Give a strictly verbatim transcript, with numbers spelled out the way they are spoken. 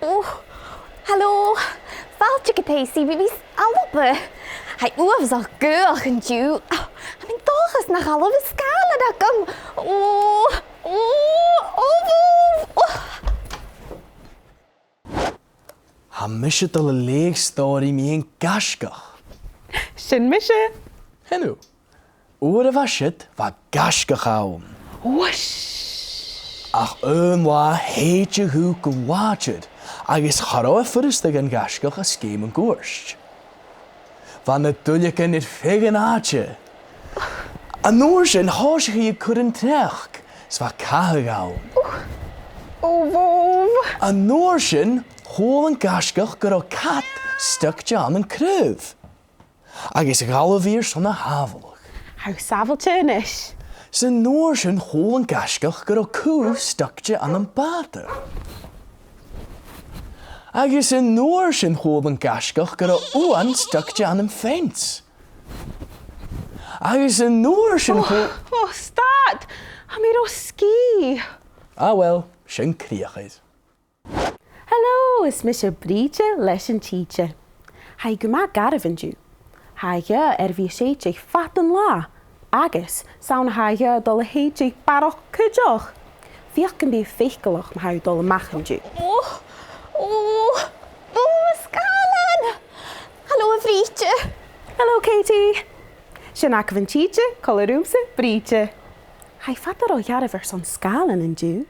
Ò, halò. Fàilte gu Taigh CBeebies ALBA. Tha e uabhasach gaothach an-diugh. Tha mi an dòchas nach fhalbh an sgàilean agam. Ò, ò, ò, ò, ò. Tha mise a' dol a leughadh stòiridh mu dheidhinn gaisgeach. Sin mise. Hello. Uair a bha siud, bha gaisgeach ann. Whoosh! Ach aon latha, shèid a' ghùth gu làidir, agus cha robh e furasta dhan ghaisgeach a sgèith mun cuairt. Bha na duilleagan air feadh an àite. An uair sin, thòisich i a' cur an t-sneachda, 's bha cathadh ann. Ò, bhò. An uair sin, chuala an gaisgeach gun robh cat stuckte ann an craobh. Agus dh'fhalbh i airson a shàbhaladh. Tha thu sàbhailte a-nis. 'S an uair sin chuala an gaisgeach gun robh cù stuckte ann am bàta. Agus an uair sin chuala an gaisgeach gun robh uan stuckte ann am fence. Agus an uair sin chuala... Ò, stad! Tha mi ro sgìth. Ah well, sin crìoch air. Hello, is mise Brìde leis an t-sìde. Tha i gu math garbh an-diugh. Tha a' ghaoth air a bhith a' sèideadh fad an latha, agus 's ann a tha a' ghaoth a' dol a shèideadh barrachd cuideachd. Feuch gum bi thu faiceallach ma tha thu a' dol a-mach an-diugh. Ò, ò, ò, sgàilean! Hello, a Bhrìde. Hello, Katie. Sin agaibh an t-sìde, còmhla riumsa, Brìde. Tha i fada ro ghearbh airson sgàilean an-diugh.